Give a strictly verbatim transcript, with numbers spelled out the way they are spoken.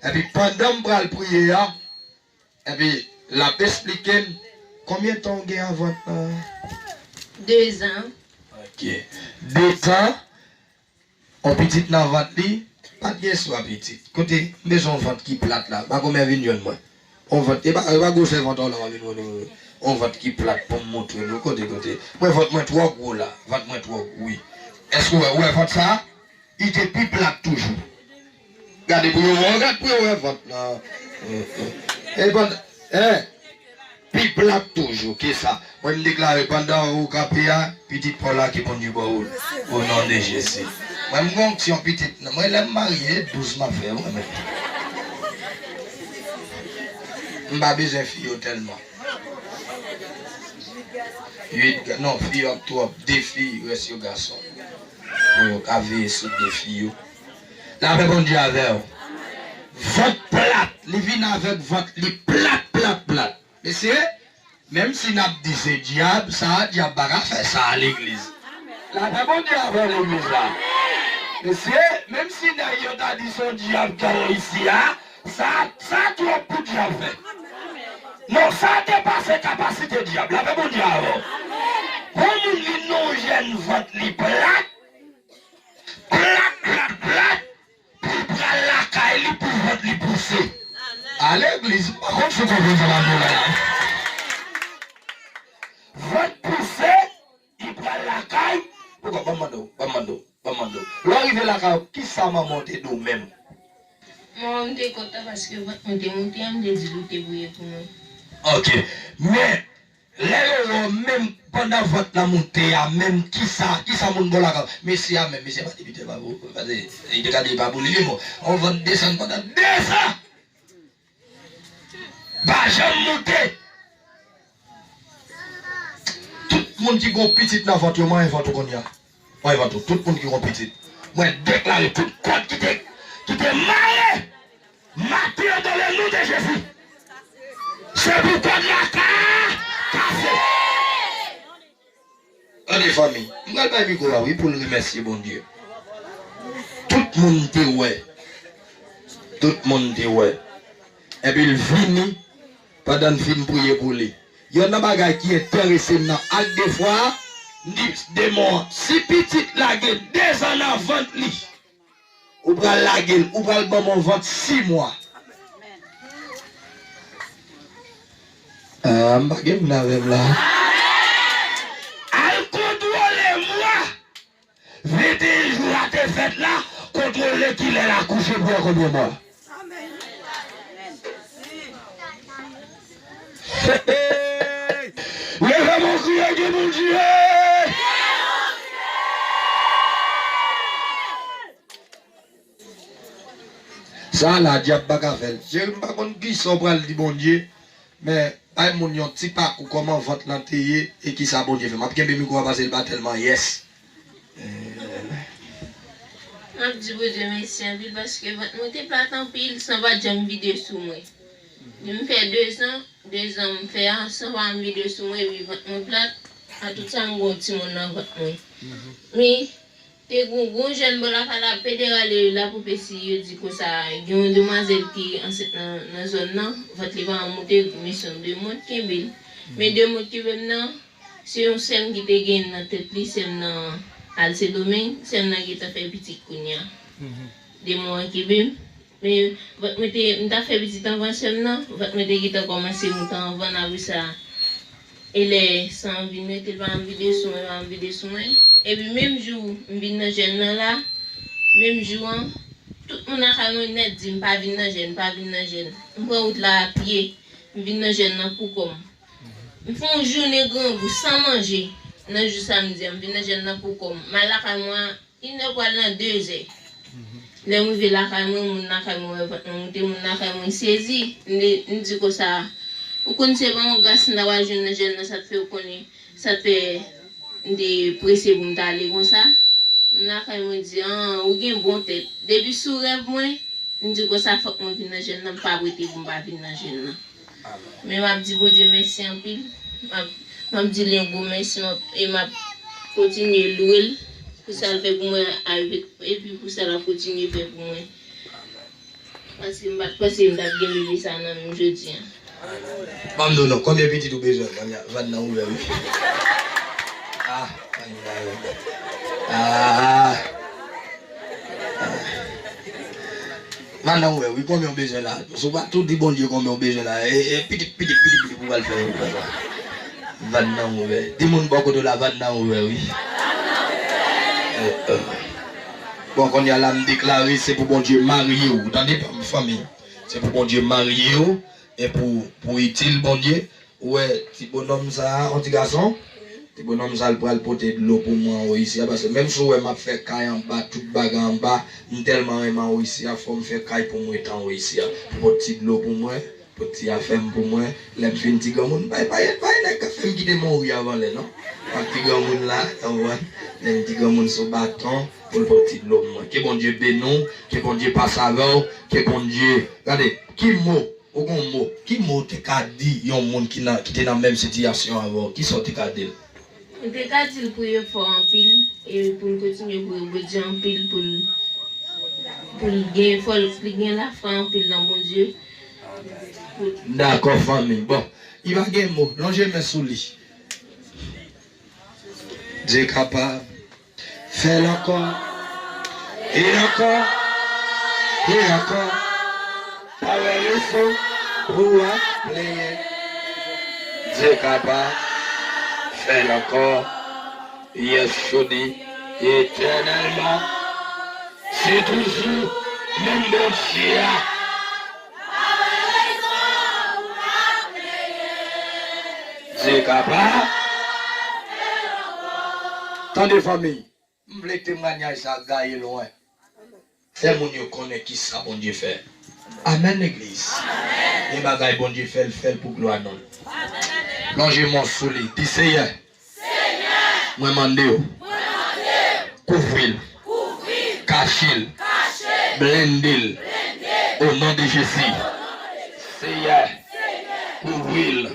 Epi pandan m pral priye a, epi l ap esplike m konbyen tan w gen an vant lan? Dezan. Ok. Dezan, yon pitit nan vant li, pa t gen swa pitit. Kote, m bezwen yon vant ki plat la. Makomè vin jwenn mwen. Yon vant, e pa, e pa gwosè vant w la w ap vin wè nou. Yon vant ki plat pou m montre nou. Kote, kote. Mwen vant mwen twò gwo la. Vant mwen twò gwo, wi. Èske w wè, w wè vant sa a? Li te pi plat toujou. Gade pou yo wè, gad pou yo wè vant lan. E pandan, en, pi plat toujou ke sa. Mwen m deklare pandan ou kanpe a, pitit pa w la ke Bondye ba w o non de Jezi. Mwen m gen onksyon pitit, mwen lè m marye, douz m ap fè mwen menm. M pa bezwen fi yo tèlman. Uit, non, fi yo ap twòp, de fi, rès yo gason. Pou yo ka veye sou de fi yo. Lapè Bondye avè w. Vant plat, li vin avèk vant li plat, plat, plat. Mesye, menm si n ap di se dyab, sa a dyab pa ka fè sa a legliz. Lapè Bondye avè w legliz la. Mesye, menm si nèg yo ta di se yon dyab k isi a, sa, sa twòp pou dyab fè. Non, sa depase kapasite dyab. Lapè Bondye avè w. Yon moun vin nan yon jèn vant li plat, plat, plat, plat, pou l pral lakay li pou vant li pouse. A legliz, m pa konn si w konprann sa m ap di w la. Vant pouse, li pral lakay. Poukò, ban m mande w, ban m mande w, ban m mande w. Lè w rive lakay ou, kisa manman w te di w menm? Manman m te kontan paske vant mwen te moute a, m te di l ou te priye pou mwen. Ok. Men, lè yo wè w menm pandan vant lan moute a, menm kisa, kisa moun ba w lakay? Mesye a menm, mesye pa depite pa pou, pa de, li te ka di pa pou li, li bon. On vant desann pandan dezan! Pa janm moute! Tout moun ki gon pitit nan vant yo, manyen vant ou kounye a. Manyen vant ou. Tout moun ki gon pitit. Mwen deklare tout kòd ki te, ki te mare, m ate yo dans le nom de Jésus. Se pou kòd la ka kase. Tande fanmi, m pral bay mikwo a wi pou l remèsye Bondye. Tout moun te wè. Tout moun te wè. Epi l vini pandan n fin priye pou li. Yonn nan bagay ki enterese m nan ak defwa a, m di demon an, si pitit la gen dezan nan vant li, ou pral lage l, ou pral ban m yon vant sis mwa. Ah, m pa gen moun avè m la. Al kontwole mwa venteyen jou a te fèt la, kontwole kilè l akouche pou wè konbyen mwa. Leve men w kriye gen Bondye! Sa la, dyab pa ka fè l. Cheri, m pa konn kisa w pral di Bondye, men bay moun yon ti pakou kòman vant lan te ye e kisa Bondye fè. M ap kenbe mikwo a pase l pa tèlman yès. M ap di Bondye mèsi anpil paske vant mwen te plat anpil san pa t janm vide sou mwen. Depi m fè dezan, dezan m fè a, san pa janm vide sou mwen, epi vant mwen plat, a tout sa m gen yon timoun nan vant mwen. Men, te gen yon jèn bò lakay la, Pederale, Lapwopesi, yo di konsa, gen yon demwazèl ki ansent nan, nan zòn nan, vant li pa janm moute, mesye yon demon t kenbe l. Men demon t kenbe m nan, se yon sè m ki te gen nan tèt li, sè m nan al Sendomeng, sè m nan gentan fè pitit kounye a. Demon an kenbe m, men vant mwen te, m t ap fè pitit anvan sè m nan, vant mwen te gentan kòmanse moute anvan, apre sa, e lè san an vin rete, l pa janm vide sou mwen, pa janm vide sou mwen. Epi menm jou m vin nan jèn nan la, menm jou an, tout moun lakay mwen nèt di m pa vin nan jèn, pa vin nan jèn. M pran wout la a pye, m vin nan jèn nan pou kò m. M fè yon jounen grangou san manje nan jou samdi an, m vin nan jèn nan pou kò m. M al lakay mwen inè pral nan dezè. Lè m rive lakay mwen, moun lakay mwen wè vant mwen moute, moun lakay mwen sezi. M di, m di konsa, ou konn se pa yon gras m ta pral jwenn nan jèn nan, sa k fè ou konnen, sa k fè m te prese pou m t ale konsa. Moun lakay mwen di, an, ou gen bon tèt. Depi sou rèv mwen, m di konsa fòk mwen vin nan jèn nan, m p ap rete pou m pa vin nan jèn nan. Men m ap di Bondye mèsi anpil. M ap, m ap di l yon gwo mèsi, m ap, e m ap kontinye lwe l pou sa l fè pou mwen, epi pou sa l ap kontinye fè pou mwen. Paske m pa t panse m t ap gen bebe sa nan men m jodi a. Ban m di w non, konbyen pitit ou bezwen? Vann nan ouvè wi. Ah, vann nan ouvè. Ah. Vann nan ouvè wi, konbyen ou bezwen la? Si w pa tou di Bondye konbyen ou bezwen la, e, e pitit, pitit, pitit, pitit pou w al fè yo. Vann nan ouvè. Di moun bò kote w la, vann nan ouvè wi. Eh, eh. Bon, kounye a la, m deklare se pou Bondye marye w, tande, fanmi? Se pou Bondye marye w, e pou, pou itil Bondye. Ou wè, ti bonòm sa a, yon ti gason? Ti bonòm sa a, l pral pote dlo pou mwen anwo isi a, paske menm si w wè m ap fè kay anba, tout bagay anba, m tèlman renmen anwo isi a, fò m fè kay pou m ret anwo isi a. Pou pote ti dlo pou mwen, pote ti afè m pou mwen, lè m fin ti granmoun, bay, bay, bay nèg k ap fè m kite mouri avan lè, non. M ap ti granmoun la, w konprann? Lè m ti granmoun sou baton, pou l pote ti dlo pou mwen. Ke Bondye beni w, ke Bondye pase avè w, ke Bondye, gade, ki mo Ou gon mo, ki mo w te ka di yon moun ki nan, ki te nan menm sitiyasyon avè w? Kisa w te ka di l? Mwen te ka di l pou l fò anpil, e pou l kontinye priye Bondye anpil, pou l, pou l gen fò, pou l gen lafwa anpil nan Bondye. Pou Dakò, fanmi. Bon, li pa gen mo. Lonje men sou li. Dye kapab. Fè l ankò, e ankò, e ankò. Pa wè rezon pou w ap plenyen. Dye kapab, fè l ankò. Yès, jodi, etènèlman. Se toujou menm Bondye a. Dye kapab. Tande, fanmi, m vle temwayaj sa gaye lwen. Fè moun yo konnen kisa Bondye fè. Amèn, legliz. Gen bagay Bondye fè, l fè l pou glwa non l. Lonje men w sou li. Di, Seyè, mwen mande w, kouvri l, kache l, blende l, o non de Jezi. Seyè, kouvri l,